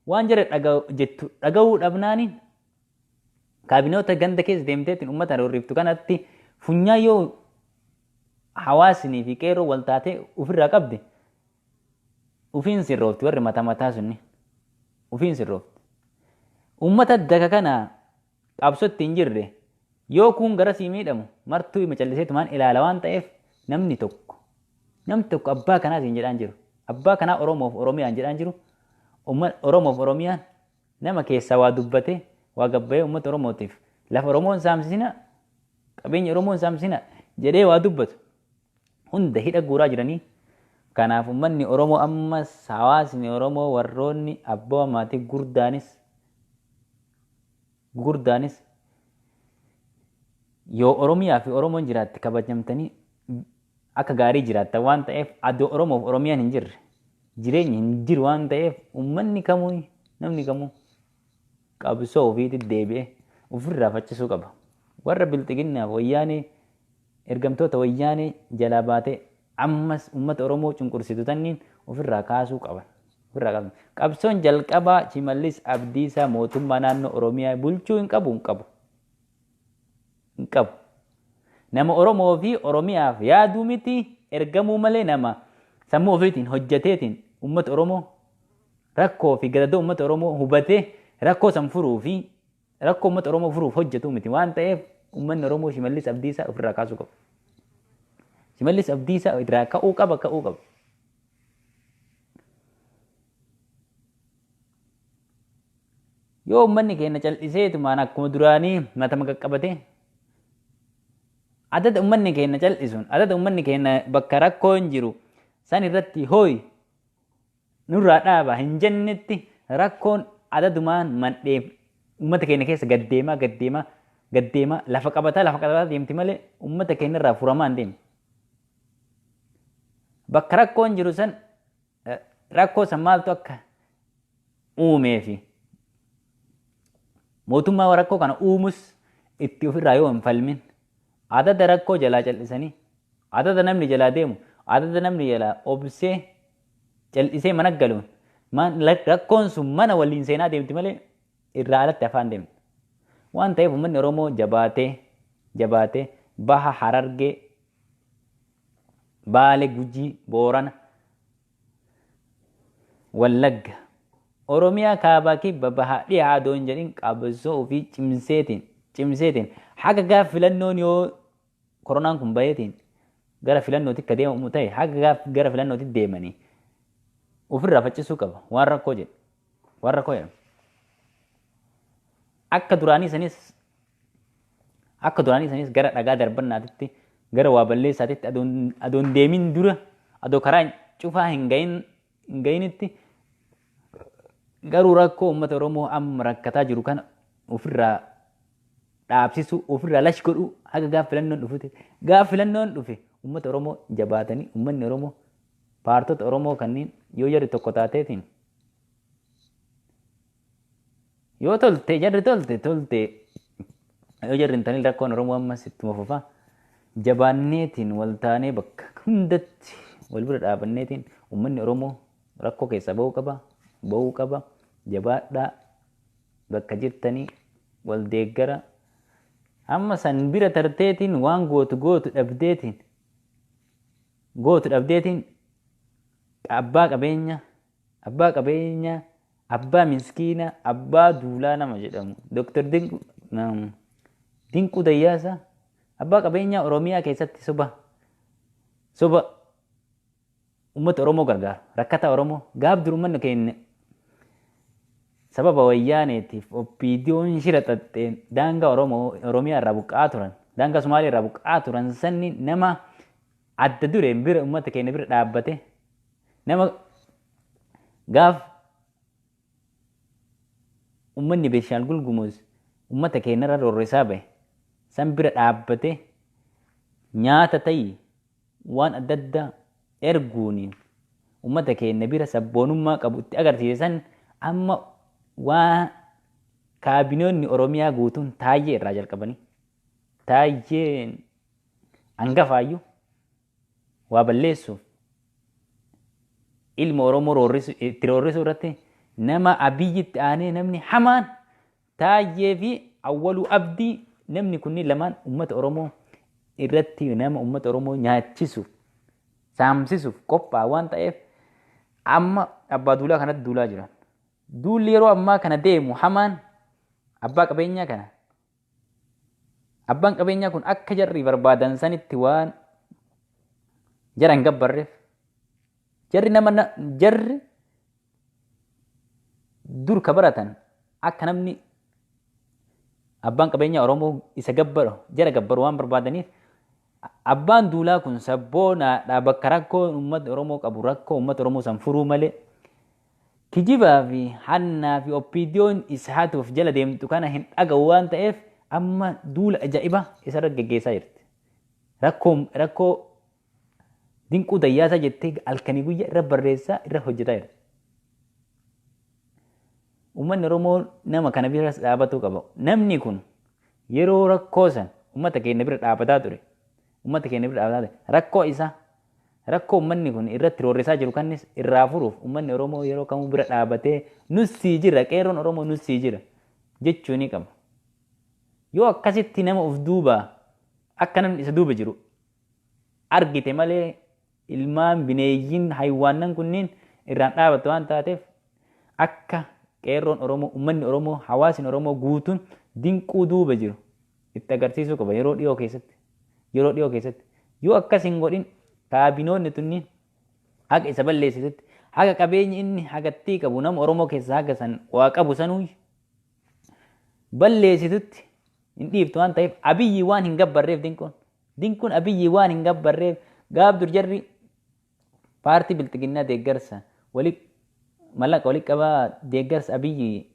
waan jara jettu dhaga'uu dhabnaaniin kaabinoota ganda keessa deemteetiin uummata roorriftu kanatti funyaa yoo hawaasnii fi qeerroo wal taatee ofirraa qabde ufiin sirroofti warri mataa mataa sunni ufiin sirroofti. Uummata daka kana qabsootti hin jirre yoo kun gara sii miidhamu martuu hima calliseetumaan ilaala waan ta'eef namni tokko abbaa kanaas hin jedhaan jiru. Abbaa kanaa Oromoof Oromiyaan jedhaan jiru. Oromoof Oromiyaan nama keessaa waa dubbatee waa gabbayee uummata Oromootiif lafa Oromoon saamsisina qabeenya Oromoon saamsisina jedhee waa dubbatu hunda hidha guuraa jiranii. Kanaaf uummanni Oromoo ammas hawaasni Oromoo warroonni abbaa maatii gurguddaanis yoo Oromiyaa fi Oromoon jiraatte kabajamtanii akka gaarii jiraattan waan ta'eef adoo Oromoof Oromiyaan hin jirre jireenyi hin jiru waan ta'eef uummanni kamuu namni kamuu qabsoo ofiitti deebi'ee ofirraa faccisuu qaba. Warra bilxiginnaaf wayyaanee ergamtoota wayyaanee jalaa baatee ammas uummata Oromoo cunqursitu tanniin ofirraa kaasuu qaban. Ofirraa qaban. Qabsoon jalqabaa Shimallis Abdiisaa mootummaa naannoo Oromiyaa bulchuu hin qabu hin qabu. Hin qabu. Nama Oromoo fi Oromiyaaf yaaduu miti ergamuu malee nama sammuu ofiitiin hojjeteetiin uummata Oromoo rakkoo fi gadadoo uummata Oromoo hubatee rakkoo san furuu fi rakkoo uummata Oromoo furuuf hojjetuu miti waan ta'eef uummanni Oromoo Shimallis Abdiisaa ofirraa kaasuu qaba. Shimallis Abdiisaa irraa ka'uu qaba ka'uu qaba. Yoo uummanni keenya cal'iseetumaan akkuma duraanii matama qaqqabatee adada uummanni keenya cal'isuun adada uummanni keenya bakka rakkoon jiru san irratti hooyi nurraa dhaaba hin jennetti rakkoon adadumaan mandhee uummata keenya keessa gaddeemaa gaddeemaa gaddeemaa lafa qabataa deemti malee uummata keenya irraa furamaa hin deemne. Bakka rakkoon jiru san rakkoo san maaltu akka uumee fi mootummaa rakkoo kana uumus itti ofirraa yoo hin falmin adada rakkoo jalaa cal'isanii adada namni jalaa deemu adada namni jalaa obsee cal'isee mana galuun rakkoon sun mana waliin seenaa deemti malee irraa alatti afaan deemti. Waan ta'eef uummanni Oromoo jabaatee baha Harargee Baale Gujii Boorana Wallagga Oromiyaa kaabaa kibba baha dhiyaa adoo hin jedhin qabsoo ofii cimseetiin haga gaaf filannoon yoo koronaan kun baheetiin gara filannootti akka deemamu ta'e haga gaaf gara filannootti deemanii ofirraa faccisuu qaba waan rakkoo jedhu waan rakkoo jedhamu. Akka duraanii sanis gara dhagaa darbannaatitti gara waa balleessaatitti adoon deemin dura adoo karaa cufaa hin gahinitti garuu rakkoo uummata Oromoo amma rakkataa jiru kana ofirraa dhaabsisuu ofirraa lash godhuu haga gaaf filannoon dhufute gaaf filannoon dhufe uummata Oromoo jabaatanii uummanni Oromoo paartota Oromoo kanneen yoo jarri tokko taateetiin yoo tolte jarri tolte yoo jarri hin taane rakkoon Oromoo ammas ittuma fufa jabaanneetiin wal taanee bakka hundatti wal bira dhaabanneetiin uummanni Oromoo rakkoo keessaa ba'uu qaba jabaadhaa bakka jirtanii wal deeggara amma san bira tarteetiin waan gootu gootu dhabdeetiin abbaa qabeenya abbaa miskiina abbaa duulaa nama jedhamu Dr. Dinquu Dayyaasaa abbaa qabeenyaa Oromiyaa keessatti soba uummata Oromoo gargaaru rakkata Oromoo gaaf dur uummanni keenya sababa wayyaaneetiif OPDO'n shira xaxxeen daangaa Oromiyaa irraa buqqa'aa turan daangaa Sumaalee irraa buqqa'aa turan sanni nama adda dureen bira uummata keenya bira dhaabbate nama gaaf uummanni Beenshaangul Gumuz uummata keenya irra roorrisaa bahe san bira dhaabbate nyaata ta'ii waan adda addaa erguun uummata keenya bira sabboonummaa qabu itti agarsiise san amma waan kaabinoonni Oromiyaa guutuun taayyee irraa jalqabanii taayyeen hangafaayyuu waa balleessuuf ilma Oromoo itti roorrisuu irratti Nama Abiyyitti aanee namni hamaan Taayyee fi Awwaluu Abdii, namni kunniin lamaan uummata Oromoo irratti nama uummata Oromoo nyaachisuuf, saamsisuuf qophaa'aa waan ta'eef amma Abbaa Duulaa kanatti duulaa jiran. Duulli yeroo ammaa kana deemu hamaan abbaa qabeenyaa kana. Abbaan qabeenyaa kun akka jarri barbaadan sanitti waan jara hin gabbarreef, jarri nama jarri dur ka baratan akka namni abbaan qabeenyaa Oromoo isa gabbaru, jara gabbaru waan barbaadaniif, Abbaan Duulaa kun sabboonaadha. Bakka rakkoo uummata Oromoo qabu, rakkoo uummata Oromoo san furuu malee, kijibaa fi hannaa fi OPDOn isa hatuuf jala deemtu kana hin dhaga'u waan ta'eef, amma duula ajaa'ibaa isarra geggeessaa jirti. Rakkoo Dinquu Dayyaasaa jettee halkanii guyyaa irra barreessaa, irra hojjetaa jirti. Uummanni Oromoo nama kana biras dhaabatuu qaba. Namni kun yeroo rakkoo san uummata keenya bira dhaabataa ture. Uummata keenya bira dhaabataa ture. Rakkoo isaa, rakkoo uummanni kun irratti roorrisaa jiru kanis irraa furuuf uummanni Oromoo yeroo kamuu bira dhaabatee, "Nussii jira, qeerroon Oromoo nussii jira," jechuu ni qaba. Yoo akkasitti nama of duuba akka namni isa duuba jiru argite malee, ilmaan bineeyyiin haywaannan kunniin irraan dhaabattu waan taateef, akka qeerroon Oromoo, uummanni Oromoo, hawaasni Oromoo guutuun Dinquu duuba jiru itti agarsiisuu qaba yeroo dhiyoo keessatti. Yeroo dhiyoo keessatti. Yoo akkas hin godhin, kaabinoonni tunniin haga isa balleessitetti, haga qabeenyi inni hagattii qabu, nama Oromoo keessaa haga san waa qabu sanuu balleessitutti hin dhiiftu waan ta'eef, Abiyyi waan hin gabbarreef, Dinquun Abiyyi waan hin gabbarreef, gaaf dur jarri paartii Bilxiginnaa deeggarsa wali mallaqa wali qabaa deeggarsa Abiyyi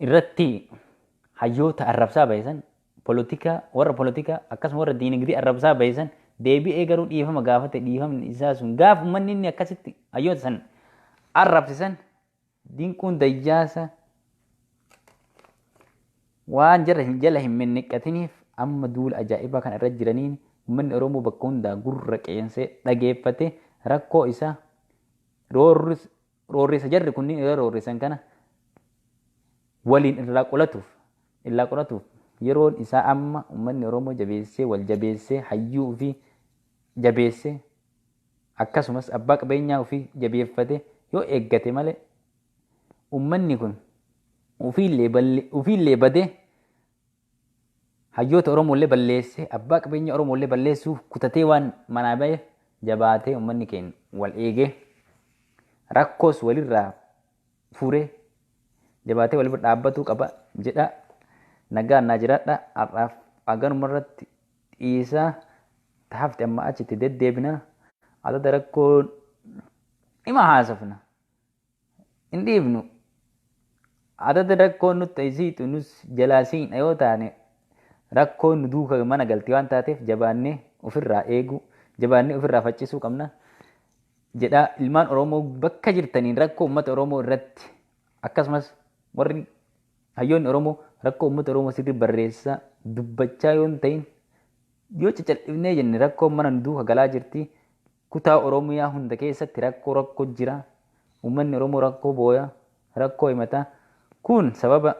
irratti hayyoota arrabsaa bahisan, polotikaa, warra polotikaa akkasuma warra diinagdee arrabsaa bahisan, deebi'ee garuu dhiifama gaafate. Dhiifamni isaa sun gaaf uummanni inni akkasitti hayyoota san arrabsisan, Dinquun Dayyaasa waan jara hin jala hin menneqqatiniif, amma duula ajaa'ibaa kana irra jiraniin uummanni Oromoo bakka hundaa gurra qeensee dhageeffate rakkoo isaa, roorrisa jarri kunniin irra roorrisan kana waliin irraa qolatuuf yeroon isaa amma. Uummanni Oromoo jabeessee, wal jabeessee, hayyuu ofii jabeessee, akkasumas abbaa qabeenyaa ofii jabeeffate yoo eeggate malee, uummanni kun ofiillee badee, hayyoota Oromoollee balleessee, abbaa qabeenya Oromoollee balleessuuf kutatee waan manaa baheef, jabaatee uummanni keenya wal eegee, rakkoos walirraa furee, jabaatee wal bira dhaabbatuu qaba jedha. Nagaan naa jiraadha. Har'aaf haganuma irratti dhiisaa, hafte amma achitti deddeebina. Adada rakkoo ima haasofna, hin dhiifnu. Adada rakkoon nutti isiitu nus jalaa siina yoo taane, rakkoon nu duuka mana galti waan taateef, jabaannee ofirraa eeguu, jabaannee ofirraa faccisuu qabna jedha. Ilmaan Oromoo bakka jirtaniin rakkoo uummata Oromoo irratti, akkasumas warri hayyoonni Oromoo rakkoo uummata Oromoo sirrii barreessaa dubbachaa yoo hin ta'in, yoo cacal'ifnee jenne, rakkoon mana nu duuka galaa jirti. Kutaa Oromiyaa hunda keessatti rakkoo jira. Uummanni Oromoo rakkoo booya, rakkoo himata. Kun sababa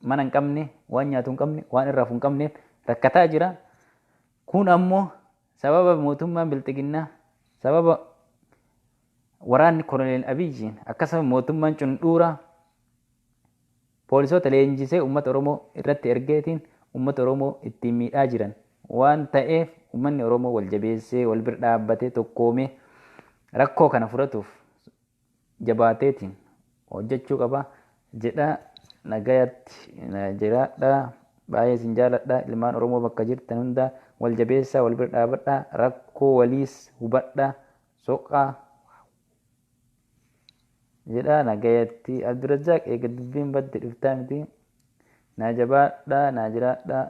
mana hin qabne, waan nyaatu hin qabne, waan irraa hin qabneef rakkataa jira. Kun ammoo sababa mootummaan Bilxiginnaa, sababa waraanni Koloneel Abiyyiin, akkasuma mootummaan cundhuuraa poolisoota leenjisee uummata Oromoo irratti ergeetiin uummata Oromoo ittiin miidhaa jiran waan ta'eef, uummanni Oromoo wal jabeessee, wal bira dhaabbatee, tokkoomee rakkoo kana furatuuf jabaateetiin hojjechuu qaba jedha. Nagayatti jiraadha. Baay'ee isin jaaladha. Ilmaan Oromoo bakka jirtan hunda wal jabeessaa, wal bira dhaabadha, rakkoo waliis hubadha, soqaa jedha. Nagayatti. Abdurrazzaaq, eega dubbiin badde dhuftaa miti. Naa jabaadha, naa jiraadha,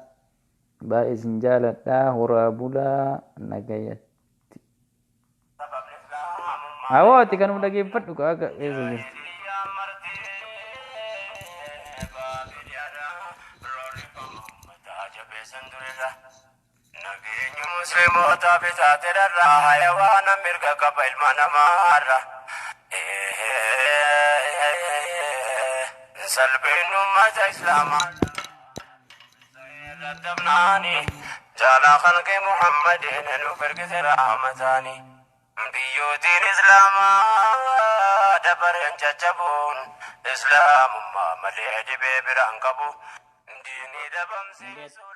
baay'ee isin jaaladha. Horaa bulaa, nagayatti. Hawaati kanuma dhageeffadhu akka keessa jirtu. Nageenyi musliimoota bisaate dharraa hayawaana mirga qaba ilma namaarra. Salpheen ummata Islaamaa dadhabnaani jaalaa khalqi Muhammadin nu ergite rahmataani. Biyyootiin Islaamaa dabareen caccabuun Islaamummaa malee dhibee biraan qabu. Diinii dhabamsiisuudhaaf.